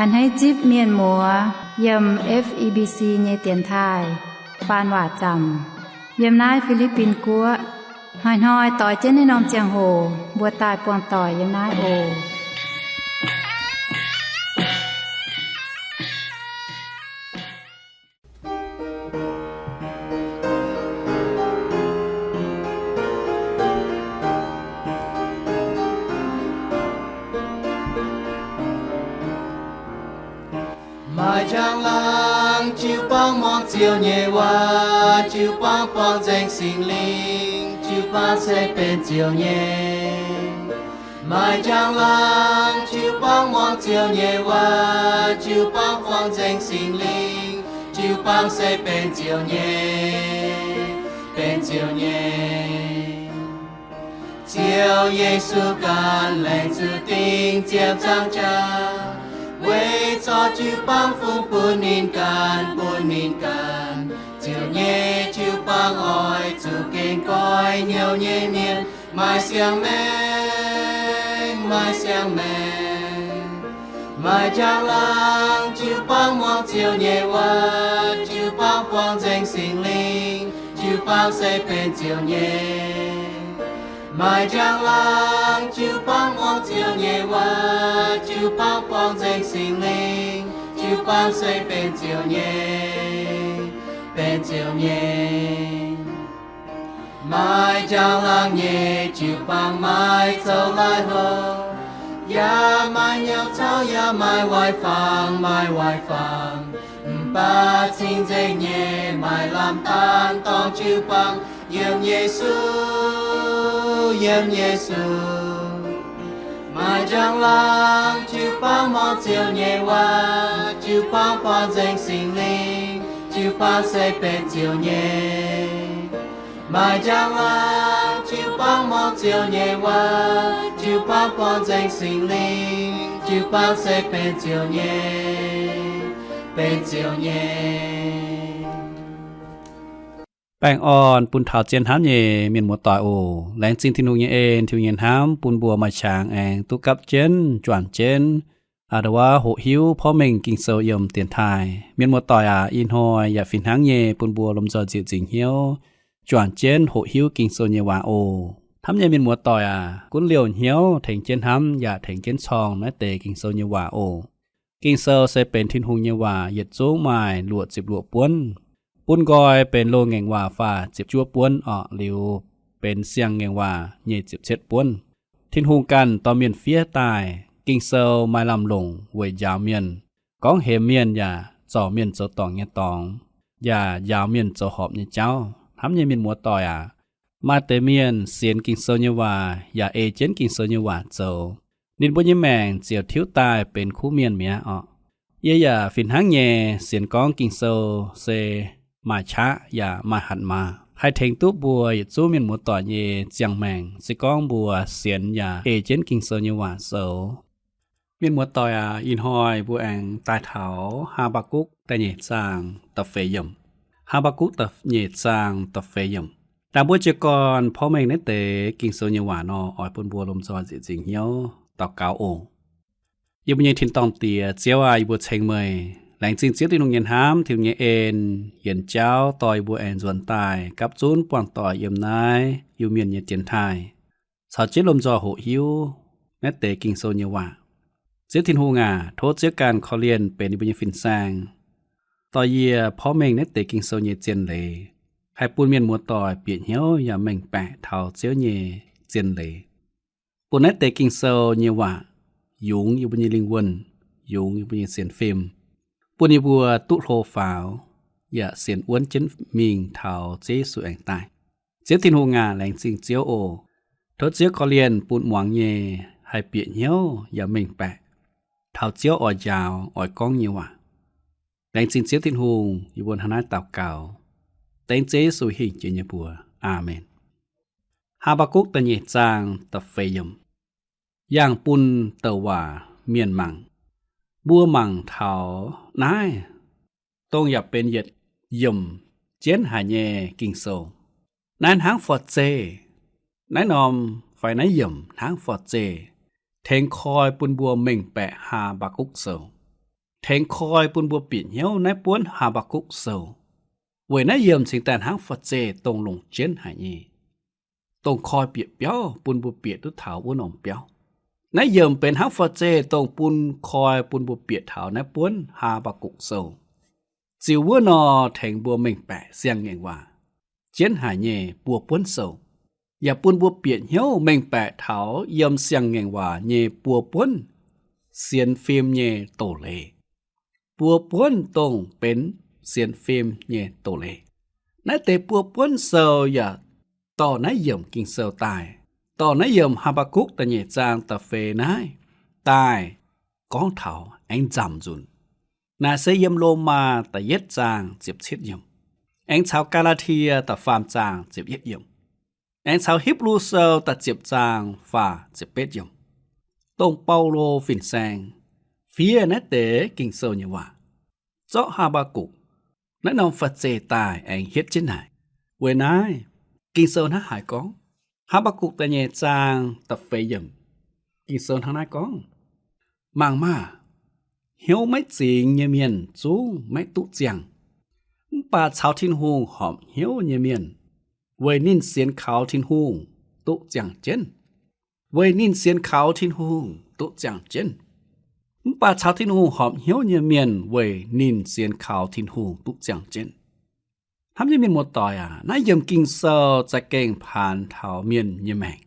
A'hneiv zipv mienh muoz yiem F E B C nyei dienx taaih faan waac zaamc yiem naaiv Fi^li^bin Guoqv. Hnoi-hnoi doix jienv naaiv norm ziangh hoc mbuo daaih buangh doic yiem naaiv oc. Maaih njang-laangc jiu-baang muangx Ziouv nyei waac, jiu-baang buangh nzengc Singx Lingh, jiu-baang se benx Ziouv nyei. Maaih njang-laangc jiu-baang muangx Ziouv nyei waac, jiu-baang buangh nzengc Singx Lingh, jiu-baang se benx Ziouv nyei, benx Ziouv nyei. Ziouv Yesu ganh laengz zuqc dingc ziepc nzaangc jaax, weic zorqv jiu-baang fungx bun ninh ganh, bun ninh ganh. Ziouv nyei jiu-baang oix zuqc gengh goiv hnyouv nyei mienh. Maaih siang-maengc, maaih siang-maengc. Maaih njang-laangc jiu-baang muangx Ziouv nyei waac, jiu-baang buangh nzengc Singx Lingh, jiu-baang se benx Ziouv nyei. Maaih njang-laangc jiu-baang muangx Ziouv nyei waac, jiu-baang buangh nzengc Singx Lingh, jiu-baang se benx Ziouv nyei, benx Ziouv nyei. Maaih njang-laangc nyei jiu-baang maiv zoux laaix hlo, yaac maaih nyouh caux yaac maaih waaic fangx, maaih waaic fangx. Mv baac cing-nzengc nyei maaih lamh daanh dorngc jiu-baang yiem Yesu, yiem Yesu. Maaih njang-laangc jiu-baang muangx Ziouv nyei waac, jiu-baang buangh nzengc Singx Lingh, jiu-baang se benx Ziouv nyei. Maaih njang-laangc jiu-baang muangx Ziouv nyei waac, jiu-baang buangh nzengc Singx Lingh, jiu-baang se benx Ziouv nyei, benx Ziouv nyei. Baengh orn bun taux zien hnamv nyei mienh muoz-doic oc. Laengz zingh Tin-Hungh nyei en, Tin-Hungh nyei hnamv bun mbuo maaih qangx aengx duqv gapv jienv, juangc jienv, a'nda'wuov hoqc hiuv porv mengh Ging-Sou yiem dienx taaih. Mienh muoz-doic aac, ih hnoi yaac fih hnangv nyei bun mbuo lomh nzoih nzieqc nzingc hnyouv, juangc jienv hoqc hiuv Ging-Sou nyei waac oc. Hnamv nyei mienh muoz-doic aac, gunv liouh hnyouv tengx jienv hnamv yaac tengx jienv corng naaiv deix Ging-Sou nyei waac oc. Ging-Sou se benx Tin-Hungh nyei waac, yietc zungv maaih luoqc ziepc luoqc buonv. Bun nqoi benx loz-ngaengc waac faah ziepc juov buonv orqc, liuz benx siang-ngaengc waac nyei ziepc cietv buonv. Tin-Hungh ganh dorh mienh fiev daaih. Ging-Sou maaih lamh longc weic njaaux mienh, gorngv hemx mienh yaac zorc mienh zoux dorngc nyei dorngx, yaac njaaux mienh zoux horpc nyei jauv. Hnamv nyei mienh muoz-doic aac, maaih deix mienh sienx Ging-Sou nyei waac yaac ei jienv Ging-Sou nyei waac zoux, ninh mbuo nyei maengc ziouc tiuv daaih benx kuv mienh mi'aqv orqc. Yie yaac fih hnangv nyei sienx gorngv Ging-Sou se maaih qaqv yaac maaih hatc maaz, haih tengx duqv mbuo yietc zungv mienh muoz-doic nyei ziangh maengc, se gorngv mbuo sienx yaac ei jienv Ging-Sou nyei waac zoux. Mienh muoz-doic aac, ih hnoi mbuo aengx daaih taux Haa^mbaa^gukc da'nyeic zaang da'feix yiemc. Haa^mbaa^gukc da'nyeic zaang da'feix yiemc. Dangh mbuo jiez gorn porv mengh naaiv deix Ging-Sou nyei waac nor, oix bun mbuo lomh nzoih nzieqc nzingc hnyouv daux gaux oc. Yie mbuo nyei tin-dorngh Diex, Ziouv aac, yie mbuo ceng meih. Laengz zingh Ziouv Tin-Hungh nyei hnamv, Tin-Hungh nyei en, yienc jauv dorh yie mbuo aengx nzuonx daaih gapv zunv buangh doic yiem naaiv Iu-Mienh nyei dienx taaih, caux jienv lomh nzoih hoqc hiuv naaiv deix Ging-Sou nyei waac. Ziouv Tin-Hungh aac, tov Ziouv ganh korv-lienh benx yie mbuo nyei fin-saeng, dorh yie porv mengh naaiv deix Ging-Sou nyei zien leiz, haih bun mienh muoz-doic bieqc hnyouv yaac mengh baeqc taux Ziouv nyei zien leiz. Bun naaiv deix Ging-Sou nyei waac yungz yie mbuo nyei lingh wuonh, yungz yie mbuo nyei sienx fim, bun yie mbuo duqv hlo faaux, yaac sienx wuonv jienv mingh taux Ziouv Yesu aengx daaih. Ziouv Tin-Hungh aac, laengz zingh Ziouv oc. Tov Ziouv korv-lienh bun muangx nyei haih bieqc hnyouv yaac mengh baeqc taux Ziouv oix njaaux oix gorngv nyei waac. Laengz zingh Ziouv Tin-Hungh, yie mbuo hnangv naaiv daux gaux dengv Ziouv Yesu hingh jiex nyei mbuox. Aamen. Haa^mbaa^gukc da'nyeic zaang da'feix yiemc. Yangh bun douc waac mienh mangc. Mbuo mangc taux naaiv, dongh yaac benx yietc yiemc jienv haic nyei Ging-Sou. Naaiv hnangv forv-zeih, naaiv norm fai naaiv yiemc hnangv forv-zeih tengx koi bun mbuo mengh baeqc Haa^mbaa^gukc Sou. tengx koi bun mbuo bieqc hnyouv naaiv buonv Haa^mbaa^gukc Sou. Weic naaiv yiemc cingx daaih hnangv forv-zeih dongh longc jienv haic nyei, dongh koi bieqc biauv bun mbuo bieqc duqv taux wuov norm biauv. Naaiv yiemc benx hnangv forv-zeih dongh bun koi bun mbuo bieqc taux naaiv buonv Haa^mbaa^gukc Sou. Ziux wuov nor tengx mbuo mengh baeqc Siang-Ngaengc Waac jienv haic nyei buo buonv sou, yaac bun mbuo bieqc hnyouv mengh baeqc taux yiem Siang-Ngaengc Waac nyei buo buonv sienx fim nyei doz leiz. Buo buonv dongh benx sienx fim nyei doz leiz. Naaiv deix buo buonv sou yaac dorh naaiv yiemc Ging-Sou daaih, dorh naaiv yiemc Haa^mbaa^gukc da'nyeic zaang da'feix naaiv daaih gorngv taux aengx nzamc nzunc. Naaiv se yiem Lomaa da'yietv zaang ziepc cietv yiemc, aengx caux Gaa^laa^tie da'faam zaang ziepc yietv yiemc, aengx caux Hipv^lu Sou da'ziepc zaang faah ziepc betv yiemc, dongh Baulo fin-saeng fiev naaiv deix Ging-Sou nyei waac zorqv Haa^mbaa^gukc naaiv norm forv-zeih daaih aengx hietv jienv naaic. Weic naaiv Ging-Sou hnangv haaix gorngv, Haa^mbaa^gukc da'nyeic zaang da'feix yiemc, Ging-Sou hnangv naaiv gorngv, Mangc maah! Hnyouv maiv zingx nyei mienh zungv maiv duqv ziangh, mv baac caux Tin-Hungh horpc hnyouv nyei mienh, weic ninh sienx kaux Tin-Hungh duqv ziangh jienv. Weic ninh sienx kaux Tin-Hungh duqv ziangh jienv. Mv baac caux Tin-Hungh horpc hnyouv nyei mienh weic ninh sienx kaux Tin-Hungh duqv ziangh jienv. Hnamv nyei mienh muoz-doic aac, naaiv yiemc Ging-Sou za'gengh paanx taux mienh nyei maengc.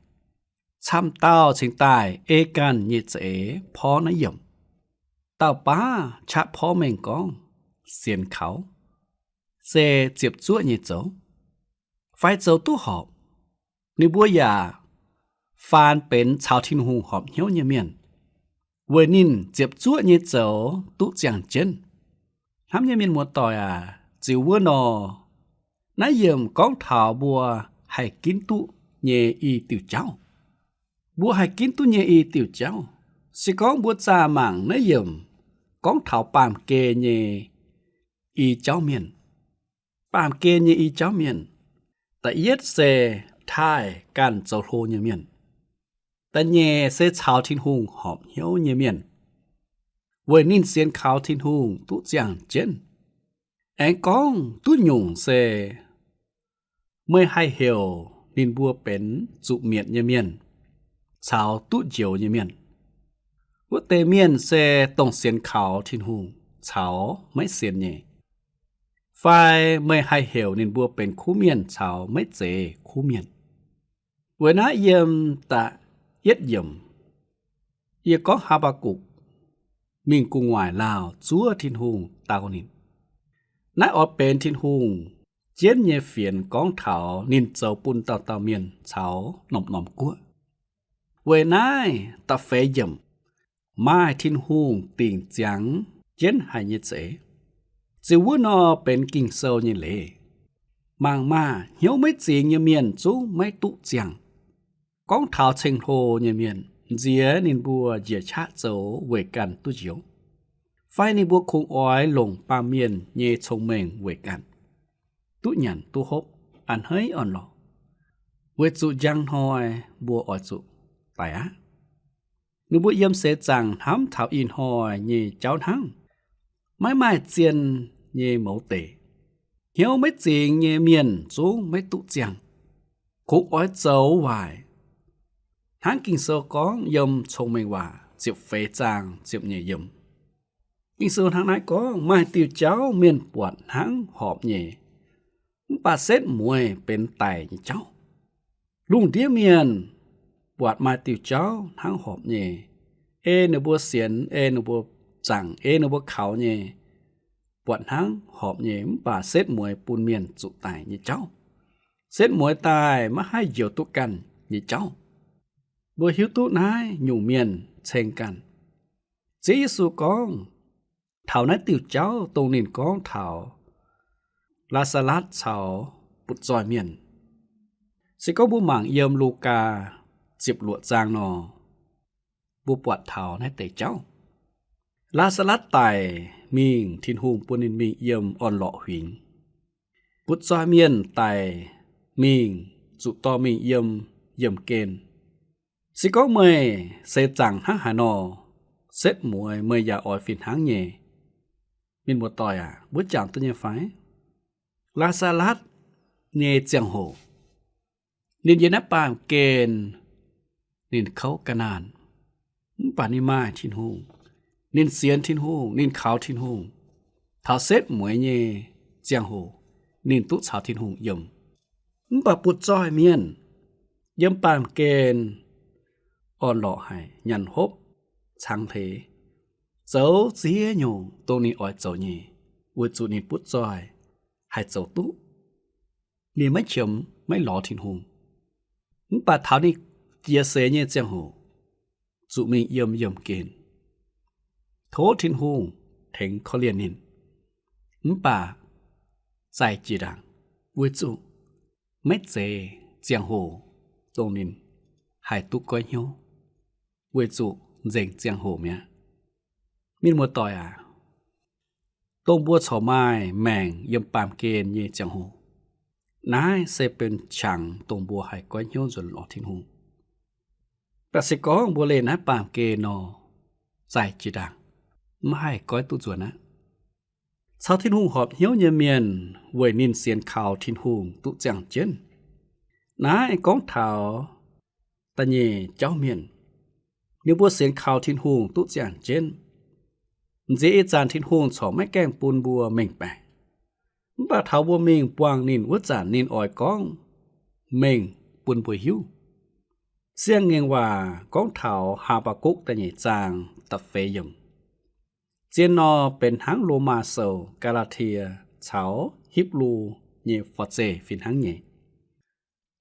Camv dauh cingx daaih ei ganh nyei za'eix porv naaiv yiemc. Dauh baav qaqv porv mengh gorngv sienx kaux, se ziepc zuoqv nyei zoux, fai zoux duqv horpc. Ninh mbuo yaac faan benx caux Tin-Hungh horpc hnyouv nyei mienh, weic ninh ziepc zuoqv nyei zoux duqv ziangh jienv. Hnamv nyei mienh muoz-doic aac, ziux wuov nor, naaiv yiemc gorngv taux mbuo haih ginv duqv nyei i diuc jauv. Mbuo haih ginv duqv nyei i diuc jauv, se gorngv mbuo zaah mangc naaiv yiemc gorngv taux baamh gen nyei i jauv mienh. Baamh gen nyei i jauv mienh, da'yietv se taaih ganh zoux hlo nyei mienh. Da'nyeic se caux Tin-Hungh horpc hnyouv nyei mienh, weic ninh sienx kaux Tin-Hungh duqv ziangh jienv. Aengx gorngv duqv nyungc se meih haih heuc ninh mbuo benx zuqc mietc nyei mienh caux duqv njoux nyei mienh. Wuov deix mienh se dongh sienx kaux Tin-Hungh caux maiv sienx nyei. Fai meih haih heuc ninh mbuo benx kuv mienh caux maiv zeiz kuv mienh. Weic naaiv yiem da'yietv yiemc, yie gorngv Haa^mbaa^gukc mingh gu'nguaaic laauh zuov Tin-Hungh dau ninh. Naaiv oix benx Tin-Hungh jienv nyei fienx gorngv taux ninh zoux bun dauh dauh mienh caux norm-norm guoqv. Weic naaiv da'feix yiemc maaih Tin-Hungh dingc ziangx jienv haic nyei za'eix. Ziux wuov nor benx Ging-Sou nyei leiz. Mangc maah! Hnyouv maiv zingx nyei mienh zungv maiv duqv ziangh. Gorngv taux ceng-hlo nyei mienh, nziex ninh mbuo njiec qaqv zoux weic ganh duqv njoux, fai ninh mbuo kungx oix longc baamh mienh nyei cong-mengh weic ganh duqv nyanc duqv hopv, a'hneiv orn-lorqc, weic zuqc njang hnoi mbuo oix zuqc daic aqv. Ninh mbuo yiem seix zaangc hnamv taux ih hnoi nyei jauv hnangv, maiv maaih zien nyei mouz deic. Hnyouv maiv zingx nyei mienh zungv maiv duqv ziangh, kungx oix zoux waaic. Hnangv Ging-Sou gorngv yiem Cong-Mengh Waac ziepc feix zaang ziepc nyeic yiemc, Ging-Sou hnangv naaiv gorngv, maaih diuh jauv mienh buatc hnangv horpc nyei, mv baac setv mueiz benx daic nyei jauv. Lungh ndiev mienh buatc maaih diuh jauv hnangv horpc nyei, ei ninh mbuo sienx, ei ninh mbuo zaangc, ei ninh mbuo kaux nyei, buatc hnangv horpc nyei, mv baac setv mueiz bun mienh zuqc daic nyei jauv. Setv mueiz daaih maiv haih njoux duqv ganh nyei jauv. Mbuo hiuv duqv naaiv nyungc mienh ceng ganh. Ziouv Yesu gorngv, taux naaiv diuh jauv dongh ninh gorngv taux Laa^saa^latv caux butv-zoih mienh. Se gorngv mbuo mangc yiem Lugaa ziepc luoqc zaang nor, mbuo buatc taux naaiv deix jauv. Laa^saa^latv daic mingh, Tin-Hungh bun ninh mingh yiem orn-lorqc huingx. Butv-zoih mienh daic mingh, zuqc dorh mingh yiem yiemh gen. Se gorngv meih seix zaangc hnangv haaix nor, setv mueiz meih yaac oix fih hnangv nyei Mienh muoz-doic aac, mbuo jangx duqv nyei fai? Laa^saa^latv nyei ziangh hoc, ninh yiem naaiv baamh gen, ninh kouv ga'naanh, mv baac ninh maaih Tin-Hungh. Ninh sienx Tin-Hungh, ninh kaux Tin-Hungh. Taux setv mueiz nyei ziangh hoc, ninh duqv caux Tin-Hungh yiem. Mv baac butv-zoih mienh yiem baamh gen orn-lorqc haic, nyanc hopv cangx hleix, zoux ziex nyungc dongh ninh oix zoux nyei, weic zuqc ninh butv-zoih haih zoux duqv. Ninh maiv qiemx maiv lorz Tin-Hungh. Mv baac taux ninh jiex seix nyei ziangh hoc, zuqc mingh yiem yiemh gen. Tov Tin-Hungh tengx korv-lienh ninh. Mv baac zaih jiex ndaangc, weic zuqc maiv zeiz ziangh hoc dongh ninh haih duqv goiv hnyouv, weic zuqc nzengc ziangh hoc mi'aqv. Mienh muoz-doic aac, dongh mbuo corc maaih maengc yiem baamh gen nyei ziangh hoc, naaiv se benx qangx dongh mbuo haih goiv hnyouv nzuonx lorz Tin-Hungh. Mv baac se gorngv mbuo leih naaiv baamh gen nor, zaih jiex ndaangc, maiv haih goiv duqv nzuonx aqv. Caux Tin-Hungh horpc hnyouv nyei mienh weic ninh sienx kaux Tin-Hungh duqv ziangh jienv. Naaiv gorngv taux da'nyeic jauv mienh, ninh mbuo sienx kaux Tin-Hungh duqv ziangh jienv. M'nziex ih zanc Tin-Hungh corc maiv gaengh bun mbuo mengh baeqc. Mv baac taux mbuo mingh buangh ninh wuov zanc ninh oix gorngv mengh bun mbuo hiuv. Siang-Ngaengc Waac gorngv taux Haa^mbaa^gukc da'nyeic zaang da'feix yiemc. Zien nor benx hnangv Lomaa Sou, Gaa^laa^tie caux Hipv^lu nyei forv-zeih fih hnangv nyei.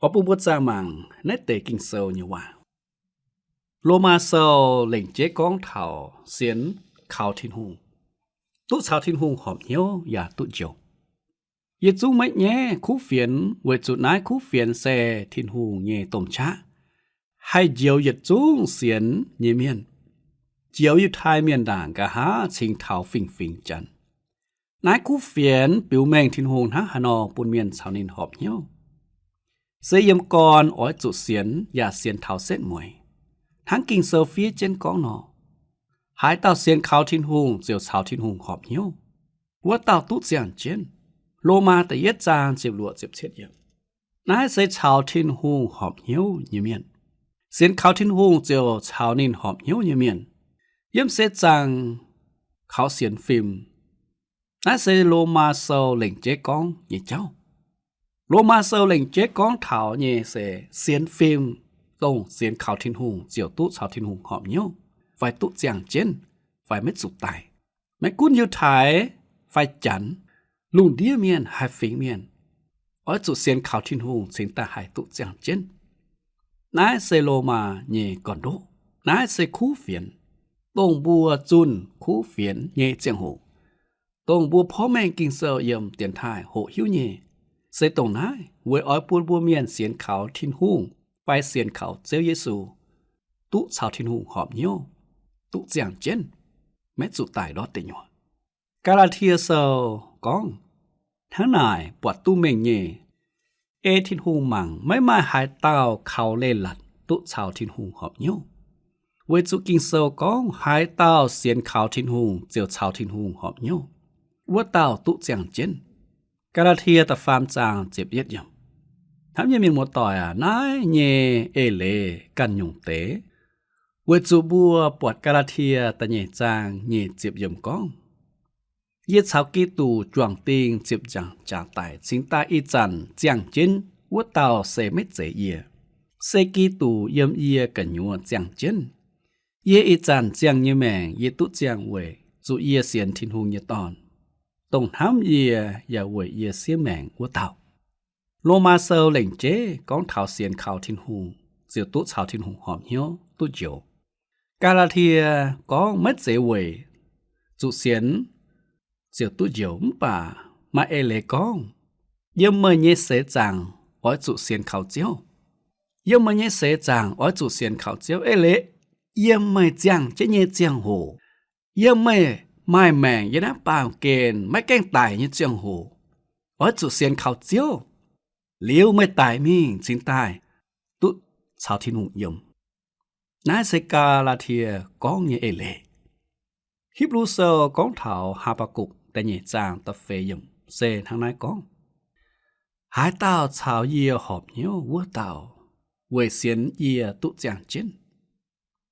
Oix bun mbuo zaah mangc naaiv deix Ging-Sou nyei waac. Lomaa Sou lengc jeiv gorngv taux sienx kaux Tin-Hungh, duqv caux Tin-Hungh horpc hnyouv yaac duqv njoux. Yietc zungv maiv nyaiv kuv fienx, weic zuqc naaiv kuv fienx se Tin-Hungh nyei domh qaqv, haih njoux yietc zungv sienx nyei mienh, njoux Yiutai Mienh ndaangc, nqa'haav cingx taux fingx-fingx Janx. Naaiv kuv fienx biux mengh Tin-Hungh hnangv haaix nor bun mienh caux ninh horpc hnyouv, se yiem gorn oix zuqc sienx yaac sienx taux setv mueiz. Hnangv Ging-Sou fiev jienv gorngv nor, haaix dauh sienx kaux Tin-Hungh ziouc caux Tin-Hungh horpc hnyouv, wuov dauh duqv ziangh jienv. Lomaa da'yietv zaang ziepc luoqc ziepc cietv yiemc. Naaiv se caux Tin-Hungh horpc hnyouv nyei mienh. Sienx kaux Tin-Hungh ziouc caux ninh horpc hnyouv nyei mienh. Yiem seix zaangc kaux sienx fim. Naaiv se Lomaa Sou lengc jeiv gorngv nyei jauv. Lomaa Sou lengc jeiv gorngv taux nyei se sienx fim, dongh sienx kaux Tin-Hungh ziouc duqv caux Tin-Hungh horpc hnyouv, fai duqv ziangh jienv, fai maiv zuqc daic. Maiv gunv Yiutai fai Janx, lungh ndiev mienh haaix fingx mienh, oix zuqc sienx kaux Tin-Hungh cingx daaih haih duqv ziangh jienv. Naaiv se Lomaa nyei gorn-ndoqv. Naaiv se kuv fienx, dongh mbuo zunh kuv fienx nyei ziangh hoc, dongh mbuo porv mengh Ging-Sou yiem dienx taaih hoqc hiuv nyei, se dongh naaiv weic oix bun mbuo mienh sienx kaux Tin-Hungh fai sienx kaux Ziouv Yesu duqv caux Tin-Hungh horpc hnyouv, duqv ziangh jienv, maiv zuqc daic ndortv deic nyuoqc. Gaa^laa^tie Sou gorngv, hnangv naaic buatc duqv mengh nyei, ei Tin-Hungh mangc, maiv maaih haaix dauh kaux leiz-latc duqv caux Tin-Hungh horpc hnyouv, weic zuqc Ging-Sou gorngv, haaix dauh sienx kaux Tin-Hungh ziouc caux Tin-Hungh horpc hnyouv, wuov dauh duqv ziangh jienv. Gaa^laa^tie da'faam zaang ziepc yietv yiemc. Hnamv nyei mienh muoz-doic aac, naaiv nyei eix leiz ganh nyungc deix, weic zuqc mbuo buatc Gaa^laa^tie da'nyeic zaang nyic ziepc yiemc gorngv, yie caux Giduc juangc ding ziepc nzaangc jaax daic cingx daaih ih zanc ziangh jienv wuov dauh se maiv zeiz yie, se Giduc yiem yie gu'nyuoz ziangh jienv. Yie ih zanc ziangh nyei maengc yie duqv ziangh weic zuqc yie sienx Tin-Hungh nyei Dorn, dongh hnamv yie yaac weic yie siev maengc wuov dauh. Lomaa Sou lengc jeiv gorngv taux sienx kaux Tin-Hungh ziouc duqv caux Tin-Hungh horpc hnyouv duqv njoux. Gaa^laa^tie gorngv maiv zeiz weic zuqc sienx ziouc duqv njoux, mv baac maaih eix leiz gorngv, yiem meih nyei seix zaangc oix zuqc sienx kaux Ziouv. Yiem meih nyei seix zaangc oix zuqc sienx kaux Ziouv. Eix leiz, yiem meih ziangh jienv nyei ziangh hoc, yiem meih maaih maengc yiem naaiv baamh gen maiv gaengh daic nyei ziangh hoc, oix zuqc sienx kaux Ziouv. Liuz meih daic mingh cingx daaih duqv caux Tin-Hungh yiem. Naaiv se Gaa^laa^tie gorngv nyei eix leiz. Hipv^lu Sou gorngv taux Haa^mbaa^gukc da'nyeic zaang da'feix yiemc se hnangv naaiv gorngv, haaix dauh caux yie horpc hnyouv wuov dauh weic sienx yie duqv ziangh jienv.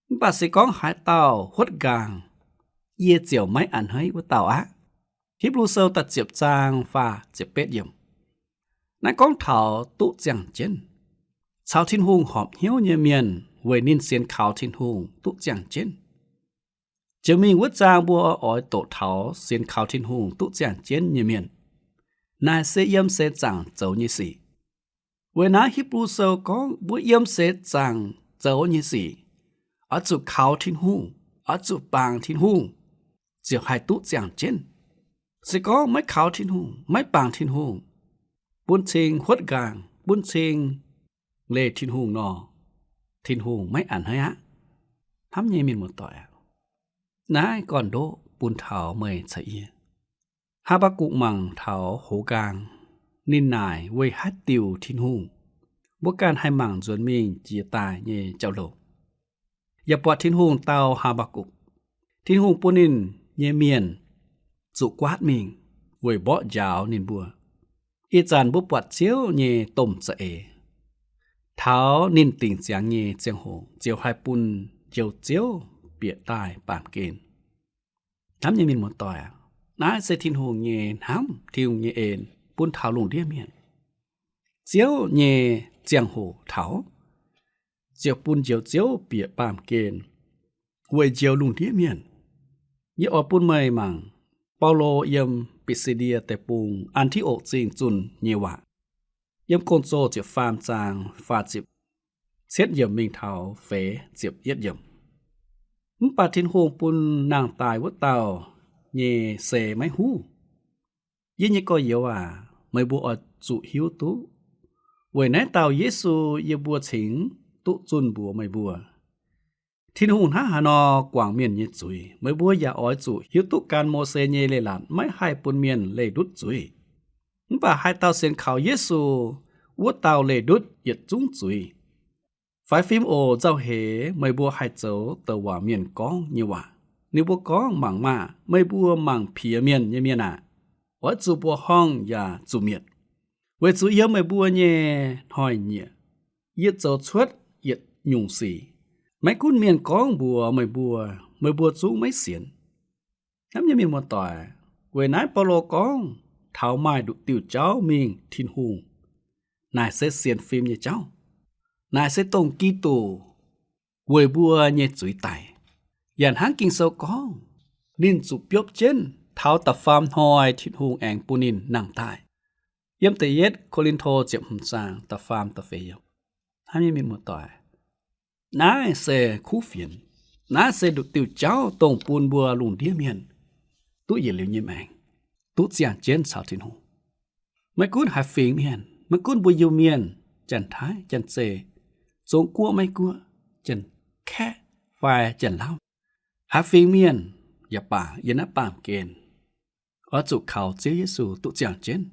Mv baac se gorngv haaix dauh huotv nqaang, yie ziouc maiv a'hneiv wuov dauh aqv. Hipv^lu Sou da'ziepc zaang faah ziepc betv yiemc. Naaiv gorngv taux duqv ziangh jienv. Caux Tin-Hungh horpc hnyouv nyei mienh weic ninh sienx kaux Tin-Hungh duqv ziangh jienv. Ziouc mingh wuov zaang mbuo oix doqc taux sienx kaux Tin-Hungh duqv ziangh jienv nyei mienh. Naaic se yiem seix zaangc zoux nyei sic. Weic naaiv Hipv^lu Sou gorngv mbuo yiem seix zaangc zoux nyei sic, oix zuqc kaux Tin-Hungh, oix zuqc bangc Tin-Hungh, ziouc haih duqv ziangh jienv. Se gorngv maiv kaux Tin-Hungh, maiv bangc Tin-Hungh, bun cing huotv nqaang, bun cing leih Tin-Hungh nor, Tin-Hungh maiv a'hneiv aqv. Hnamv nyei mienh muoz-doic aac, naaiv gorn-ndoqv bun taux meih caux yie. Haa^mbaa^gukc mangc taux hoz nqaang, ninh naaic weic haaix diuc Tin-Hungh, mbuo ganh haih mangc nzuonx mingh jiex daaih nyei jauv-louc. Yaac buatc Tin-Hungh dau Haa^mbaa^gukc. Tin-Hungh bun ninh nyei mienh zuqc guaatv mingh weic mborqv njaaux ninh mbuo. Ih zanc mbuo buatc Ziouv nyei domh za'eix. Taux ninh dingc ziangx nyei ziangh hoc ziouc haih bun Njoux Ziouv bieqc daaih baamh gen. Hnamv nyei mienh muoz-doic aac, naaiv se Tin-Hungh nyei hnamv, Tin-Hungh nyei en bun taux lungh ndiev mienh. Ziouv nyei ziangh hoc taux, ziouc bun Njoux Ziouv bieqc baamh gen weic njoux lungh ndiev mienh. Yie oix bun meih mangc Baulo yiem Bisi^ndie Deic-Bung, An^ti^okc Zingh zunh nyei waac. Yiem Gong-Zoh ziepc faam zaang faah ziepc cietv yiemc mingh taux feix ziepc yietv yiemc. Mv baac Tin-Hungh bun nangh daaih wuov dauh nyei sei maiv huv. Yie nyei gorx-youz aac, meih mbuo oix zuqc hiuv duqv, weic naaiv dauh Yesu yie mbuo cingx duqv zunh mbuox meih mbuo. Tin-Hungh hnangv haaix nor guangc mienh nyei zuiz, meih mbuo yaac oix zuqc hiuv duqv gan Mose nyei leiz-latc maiv haih bun mienh leih ndutv zuiz. Mv baac haaix dauh sienx kaux Yesu, wuov dauh leih ndutv yietc zungv zuiz. Faix fim oc, nzauh heix meih mbuo haih zoux douc waac mienh gorngv nyei waac. Ninh mbuo gorngv, mangc maah! Meih mbuo mangc piex mienh nyei mienh aah! Oix zuqc mbuoqc horngh yaac zuqc mietc, weic zuqc yiem meih mbuo nyei hnoi-nyieqc yie zoux cuotv yietc nyungc sic. Maiv gunv mienh gorngv mbuox meih mbuo, meih mbuo zungv maiv sienx. Hnamv nyei mienh muoz-doic, weic naaiv Baulo gorngv taux maaih nduqc diuh jauv mingh Tin-Hungh. Naaic se sienx fim nyei jauv. Naaic se dongh Giduc weic mbuo nyei zuiz daic. Yaac hnangv Ging-Sou gorngv, ninh zuqc biopv jienv taux da'faam hnoi Tin-Hungh aengx bun ninh nangh daaih. Yiem da'yietv Ko^lin^to ziepc hmz zaang da'faam da'feix yiemc. Hnamv nyei mienh muoz-doic, naaiv se kuv fienx. Naaiv se nduqc diuh jauv dongh bun mbuo lungh ndiev mienh duqv yietc liuz nyei maengc, duqv ziangh jienv caux Tin-Hungh. Maiv gunv haaix fingx mienh, maiv gunv mbuo Iu-Mienh, Janx-Taiv, Janx-Zei, Zong-Guoqv, Meiv-Guoqv, Janx-Kaeqv fai Janx-Lauv, haaix fingx mienh yaac baac, yiem naaiv baamh gen oix zuqc kaux Ziouv Yesu duqv ziangh jienv.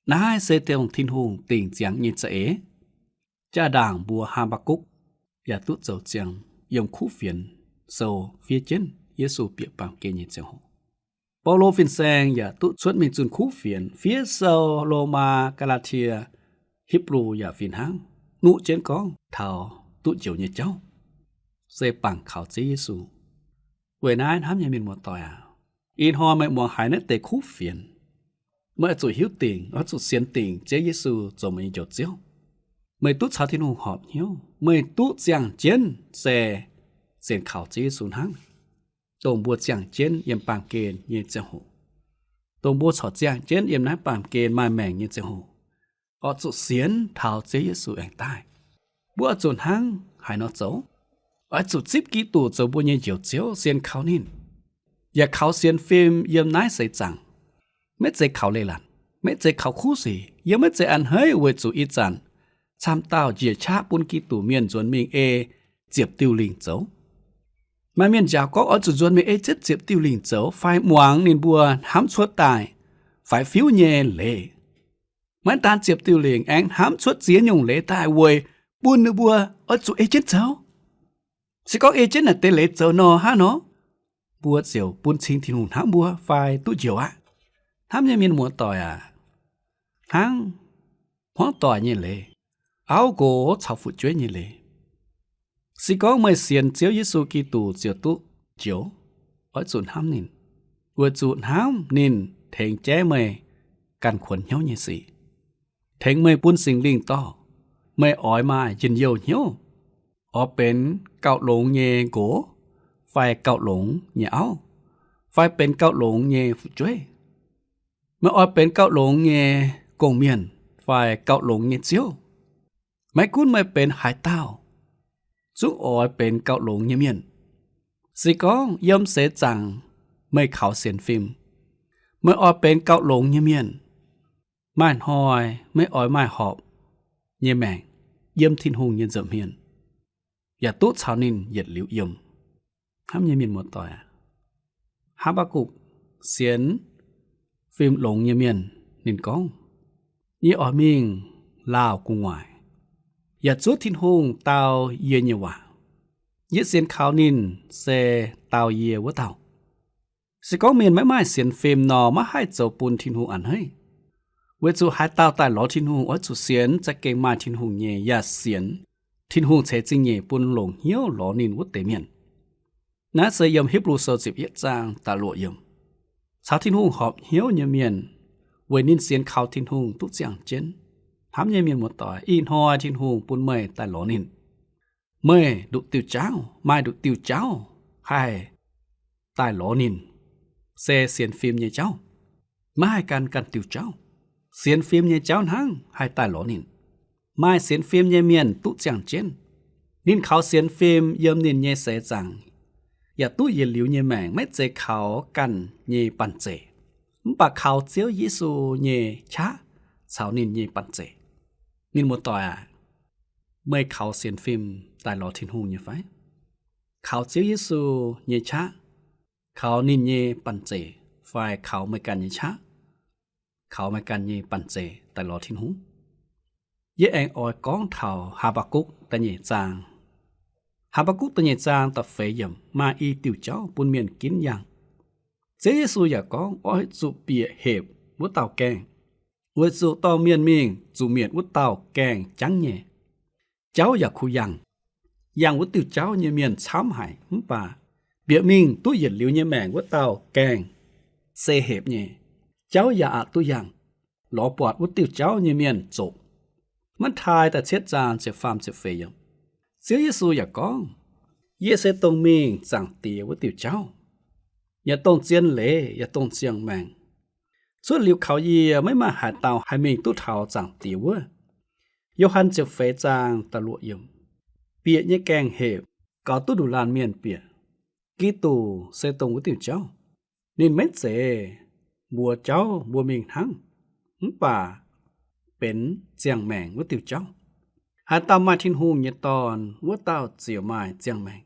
Naaiv se dongh Tin-Hungh dingc ziangx nyei za'eix. Jaa-ndaangc mbuox Haa^mbaa^gukc yaac duqv zoux ziangx yiem kuv fienx sou fiev jienv Yesu bieqc baamh gen nyei ziangh hoc. Baulo fin-saeng yaac duqv cuotv mingh zunh kuv fienx fiev sou Lomaa, Gaa^laa^tie, Hipv^lu yaac fih hnangv nuqv jienv gorngv taux duqv njoux nyei jauv se bangc kaux Ziouv Yesu. Weic naaiv hnamv nyei mienh muoz-doic aac, ih hnoi meih muangx haiz naaiv deix kuv fienx, meih oix zuqc hiuv dingc, oix zuqc sienx dingc Ziouv Yesu zoux meih nyei Njoux Ziouv. Meih duqv caux Tin-Hungh horpc hnyouv, meih duqv ziangh jienv se sienx kaux Ziouv Yesu hnangv. Dongh mbuo ziangh jienv yiem baamh gen nyei ziangh hoc, dongh mbuo corc ziangh jienv yiem naaiv baamh gen maaih maengc nyei ziangh hoc, oix zuqc sienx taux Ziouv Yesu aengx daaih. Mbuo oix zuqc hnangv haaix nor zoux? Oix zuqc zipv Giduc zoux mbuo nyei Njoux Ziouv, sienx kaux ninh, yaac kaux sienx fim yiem naaiv seix zaangc. Maiv zeiz kaux leiz-latc, maiv zeiz kaux kuv sic, yiem maiv zeiz a'hneiv weic zuqc ih zanc camv dauh njiec qaqv bun Giduc mienh nzuonx mingh ei ziepc diuh lingc zoux. Maaih mienh njaaux gorngv oix zuqc nzuonx mingh ei cietv ziepc diuh lingc zoux fai muangx ninh mbuo hnamv cuotv daaih faix-fiuv nyei leiz. Maiv daan ziepc diuh lingc, aengx hnamv cuotv ziex nyungc leiz daaih weic bun ninh mbuo oix zuqc ei jienv zoux. Se gorngv ei jienv naaic deix leiz zoux nor, hnangv nor, mbuo ziouc bun cing Tin-Hungh hnamv mbuo fai duqv njoux aqv. Hnamv nyei mienh muoz-doic aac, hnangv hmuangv doic nyei leiz, auv nqox caux fu'jueiv nyei leiz. Se gorngv meih sienx Ziouv Yesu Giduc ziouc duqv njoux, oix zuqc hnamv ninh, weic zuqc hnamv ninh tengx jaiv meih ganh kuonx hnyouv nyei sic, tengx meih bun Singx Lingh dorh, meih oix maaih njien-youh hnyouv, oix benx gauh longx nyei nqox fai gauh longx nyei auv, fai benx gauh longx nyei fu'jueiv. Meih oix benx gauh longx nyei gong-mienh fai gauh longx nyei ziouv. Maiv gunv meih benx haaix dauh, zungv oix benx gauh longx nyei mienh. Se gorngv yiem seix zaangc meih kaux sienx fim, meih oix benx gauh longx nyei mienh. Maaih hnoi meih oix maaih horpc nyei maengc yiem Tin-Hungh nyei nza'hmien, yaac duqv caux ninh yietc liuz yiem. Hnamv nyei mienh muoz-doic aac, Haa^mbaa^gukc sienx fim longx nyei mienh, ninh gorngv, yie oix mingh laauh gu'nguaaic, yaac zuov Tin-Hungh dau yie nyei waac. Yie sienx kaux ninh se dau yie wuov dauh. Se gorngv mienh maiv maaih sienx fim nor, maiv haih zoux bun Tin-Hungh a'hneiv, weic zuqc haaix dauh daaih lorz Tin-Hungh oix zuqc sienx za'gengh maaih Tin-Hungh nyei, yaac sienx Tin-Hungh ceix zingh nyeic bun longc hnyouv lorz ninh wuov deix mienh. Naaiv se yiem Hipv^lu Sou ziepc yietv zaang da'luoqc yiemc, caux Tin-Hungh horpc hnyouv nyei mienh, weic ninh sienx kaux Tin-Hungh duqv ziangh jienv. Hnamv nyei mienh muoz-doic, ih hnoi Tin-Hungh bun meih daaih lorz ninh. Meih nduqc diuh jauv, maaih nduqc diuh jauv haih daaih lorz ninh, se sienx fim nyei jauv. Maiv haih gan ganh diuh jauv. Sienx fim nyei jauv hnangv haih daaih lorz ninh. Maaih sienx fim nyei mienh duqv ziangh jienv. Ninh kaux sienx fim yiem ninh nyei seix zaangc, yaac duqv yietc liuz nyei maengc, maiv zeiz kaux ganh nyei banh zeic, mv baac kaux Ziouv Yesu nyei qaqv caux ninh nyei banh zeic. Mienh muoz-doic aac, meih kaux sienx fim daaih lorz Tin-Hungh nyei fai? Kaux Ziouv Yesu nyei qaqv, kaux ninh nyei banh zeic, fai kaux meih ganh nyei qaqv, kaux meih ganh nyei banh zeic daaih lorz Tin-Hungh? Yie aengx oix gorngv taux Haa^mbaa^gukc da'nyeic zaang. Haa^mbaa^gukc da'nyeic zaang da'feix yiemc maaih i diuh jauv bun mienh ginv yangh. Ziouv Yesu yaac gorngv, oix zuqc bieqc hepc wuov dauh gaengh, weic zuqc dorh mienh mingh zuqc mietc wuov dauh gaengh jangv nyei. Jauv yaac kuh yangh. Yangh wuov diuh jauv nyei mienh camv haic, mv baac bieqc mingh duqv yietc liuz nyei maengc wuov dauh gaengh se hepc nyei. Jauv yaac aqc duqv yangh. Lorz buatc wuov diuh jauv nyei mienh zoqc. Matv^taai da'cietv zaang ziepc faam ziepc feix yiemc. Ziouv Yesu yaac gorngv, yie se dongh mingh Zaangc Diex wuov diuh jauv, yaac dongh zien leiz, yaac dongh ziangh maengc. Cuotv liuz kaux yie, maiv maaih haaix dauh haih mingh duqv taux Zaangc Diex wuov. Yo^han ziepc feix zaang da'luoqc yiemc. Bieqc nyei gaengh hepc, gaux duqv nduqc laanh mienh bieqc. Giduc se dongh wuov diuh jauv. Ninh maiv zeiz mbuox jauv mbuo mingh hnangv, mv baac benx ziangh maengc wuov diuh jauv. Haaix dauh maaih Tin-Hungh nyei Dorn, wuov dauh ziouc maaih ziangh maengc.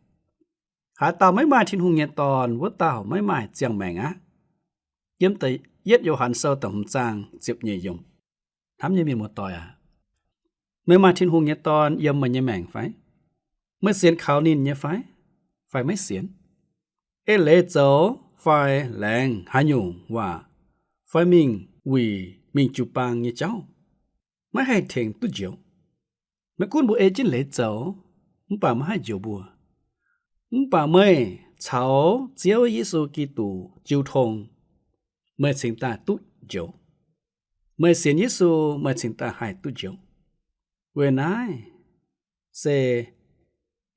Haaix dauh maiv maaih Tin-Hungh nyei Dorn, wuov dauh maiv maaih ziangh maengc aqv. Yiem da'yietv Yo^han Sou da'hmz zaang ziepc nyeic yiemc. Hnamv nyei mienh muoz-doic aac, meih maaih Tin-Hungh nyei Dorn yiem meih nyei maengc fai? Meih sienx kaux ninh nyei fai, fai maiv sienx? Eix leiz zoux fai laengz haaix nyungc waac fai mingh wuic mingh jiu-baang nyei jauv maiv haih tengx duqv njoux. Maiv gunv mbuo ei jienv leiz zoux, mv baac maiv haih njoux mbuo. Mv baac meih caux Ziouv Yesu Giduc jiu tong, meih cingx daaih duqv njoux. Meih sienx Yesu, meih cingx daaih haih duqv njoux. Weic naaiv se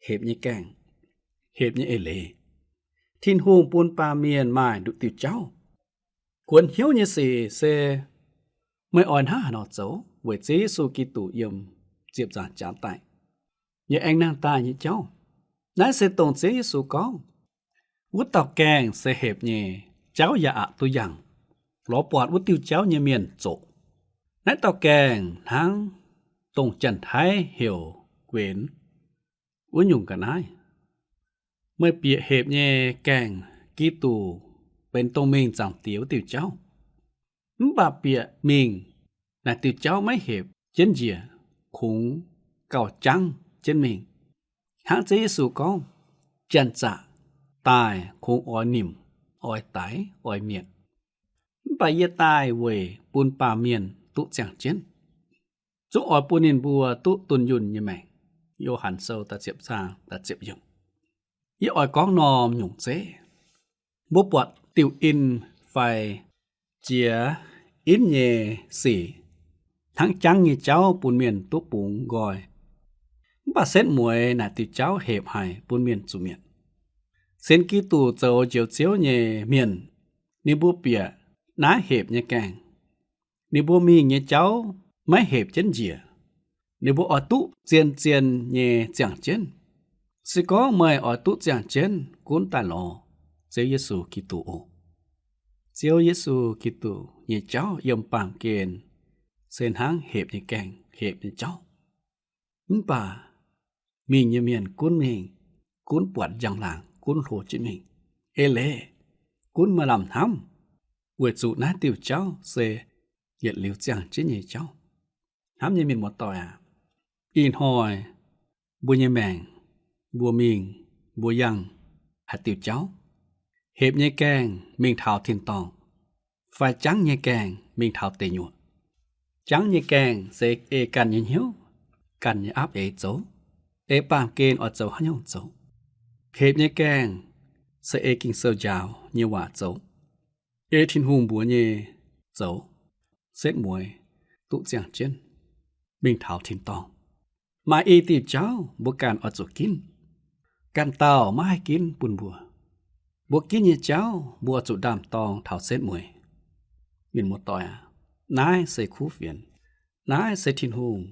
hepc nyei gaengh, hepc nyei eix leiz. Tin-Hungh bun baamh mienh maaih nduqc diuh jauv. Kuonx hnyouv nyei sic se meih oix hnangv haaix nor zoux weic Ziouv Yesu Giduc yiem ziepc nzaangc jaax daaih, yaac aengx nangh daaih nyei jauv. Naaiv se dongh Ziouv Yesu gorngv, wuov dauh gaengh se hepc nyei, jauv yaac aqc duqv yangh. Lorz buatc wuov diuh jauv nyei mienh zoqc. Naaiv dauh gaengh hnangv dongh Janx-Taiv heuc guenx wuov nyungc ga'naaiv. Meih bieqc hepc nyei gaengh, Giduc benx dongh mingh Zaangc Diex wuov diuh jauv. Mv baac bieqc mingh naaic diuh jauv maiv hepc jienv njiec, kungx gauh jangv jienv mingh. Hnangv Ziouv Yesu gorngv, janx-zaqc daaih kungx oix nimc, oix daix, oix mietc. Mv baac yie daaih weic bun baamh mienh duqv ziangh jienv, zungv oix bun ninh mbuo duqv dunh yunh nyei maengc. Yo^han Sou da'ziepc zaang da'ziepc yiemc. Yie oix gorngv norm nyungc zeiv. Mbuo buatc diuh in fai jiex in nyei sic hnangv jangv nyei jauv bun mienh duqv bungx nqoi. Mv baac setv mueiz naaic diuh jauv hepc haic bun mienh zuqc mietc. Sienx Giduc zoux Njoux Ziouv nyei mienh, ninh mbuo bieqc naaiv hepc nyei gaengh. Ninh mbuo mingh nyei jauv maiv hepc jienv njiec. Ninh mbuo oix duqv zien-zien nyei ziangh jienv. Se gorngv meih oix duqv ziangh jienv, gunv daaih lorz Ziouv Yesu Giduc oc. Ziouv Yesu Giduc nyei jauv yiem baamh gen se hnangv hepc nyei gaengh, hepc nyei jauv. Mv baac mingh nyei mienh gunv mingh, gunv buatc njang-laangc, gunv hlo jienv mingh. Eix leiz gunv maaih lamh hnamv, weic zuqc naaiv diuh jauv se yietc liuz ziangh jienv nyei jauv. Hnamv nyei mienh muoz-doic aac, ih hnoi mbuo nyei maengc, mbuo mingh, mbuo yangh haaix diuh jauv? Hepc nyei gaengh mingh taux tin-dorngh, fai jangv nyei gaengh mingh taux deic nyuoqc? Jangv nyei gaengh se ei ganh nyei hnyouv, ganh nyei aapv eix zoux, ei baamh gen oix zoux haaix nyungc zoux. Hepc nyei gaengh se ei Ging-Sou njaaux nyei waac zoux, ei Tin-Hungh mbuox nyei zoux, setv mueiz duqv ziangh jienv mingh taux tin-dorngh. Maaih i diuh jauv mbuo ganh oix zuqc ginv. Ganh dauh maiv haih ginv bun mbuo. Mbuo ginv nyei jauv mbuo oix zuqc ndaam-dorng taux setv mueiz. Mienh muoz-doic aac, naaiv se kuv fienx. Naaiv se Tin-Hungh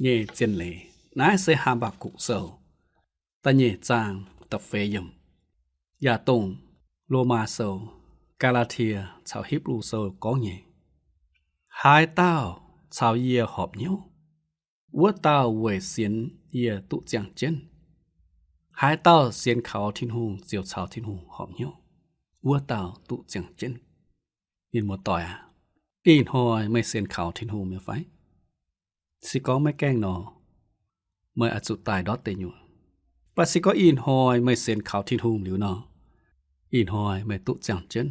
nyei zien leiz. Naaiv se Haa^mbaa^gukc Sou da'nyeic zaang da'feix yiemc, yaac dongh Lomaa Sou, Gaa^laa^tie caux Hipv^lu Sou gorngv nyei, Haaix dauh caux yie horpc hnyouv, wuov dauh weic sienx yie duqv ziangh jienv. Haaix dauh sienx kaux Tin-Hungh ziouc caux Tin-Hungh horpc hnyouv, wuov dauh duqv ziangh jienv. Mienh muoz-doic aac, ih hnoi meih sienx kaux Tin-Hungh mi'aqv fai? Se gorngv maiv gaengh nor, meih oix zuqc daaih ndortv deic nyuoqc. Mv baac se gorngv ih hnoi meih sienx kaux Tin-Hungh liuz nor, ih hnoi meih duqv ziangh jienv.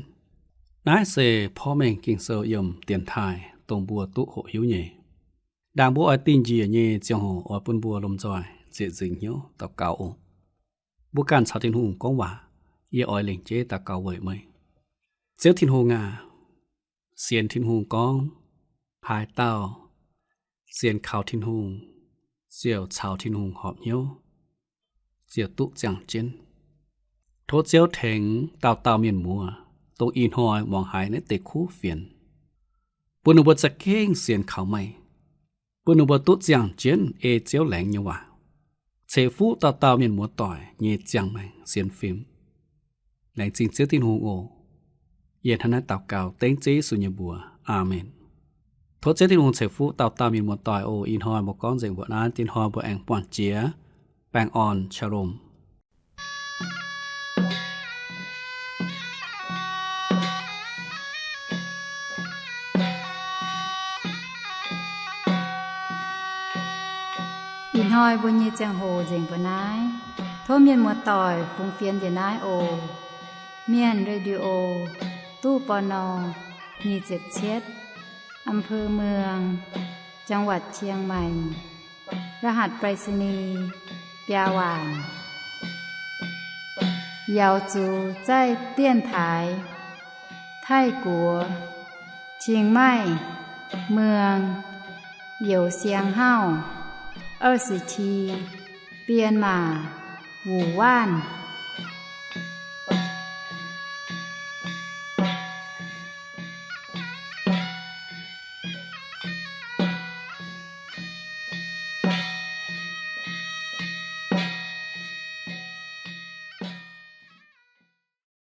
Naaiv se porv mengh Ging-Sou yiem dienx taaih dongh mbuo duqv hoqc hiuv nyei. Ndaangc mbuo oix dingh njiec nyei ziangh hoc oix bun mbuo lomh nzoih ziec nzingc hnyouv daux gaux oc. Mbuo ganh caux Tin-Hungh gorngv waac. Yie oix lengc jeiv daux gaux weic meih. Ziouv Tin-Hungh aac, sienx Tin-Hungh gorngv, haaix dauh sienx kaux Tin-Hungh ziouc caux Tin-Hungh horpc hnyouv, ziouc duqv ziangh jienv. Tov Ziouv tengx dauh dauh mienh muoz, dongh ih hnoi muangx haiz naaiv deix kuv fienx, bun ninh mbuo za'gengh sienx kaux meih, bun ninh mbuo duqv ziangh jienv ei Ziouv laengz nyei waac, ceix fuqv dauh dauh mienh muoz-doic nyei ziangh maengc sienx fim. Laengz zingh Ziouv Tin-Hungh oc. Yie hnangv naaiv daux gaux dengv Ziouv Yesu nyei mbuox. Aamen. Tov Ziouv Tin-Hungh ceix fuqv dauh dauh mienh muoz-doic oc. Ih hnoi mbuo gorngv nzengc mbuo naaiv, dinh hnoi mbuo aengx buangh jiex. Baengh orn, shalom. Ih hnoi mbuo nyei ziangh hoc nzengc mbuo naaiv. Tov mienh muoz-doic fungx fienx njiec naaiv oc. Mienh Radio, ตู้ ปณ. nyic ziepc cietv, อำเภอเมือง จังหวัดเชียงใหม่ รหัสไปรษณีย์ biaa waanc. Yaux zuqc zaih dienx taaix Taiv-Guoqv, Qing Maih, Muong, Youz Siang Hauv, 二十七, Bienh Maac, Wuc Waanv.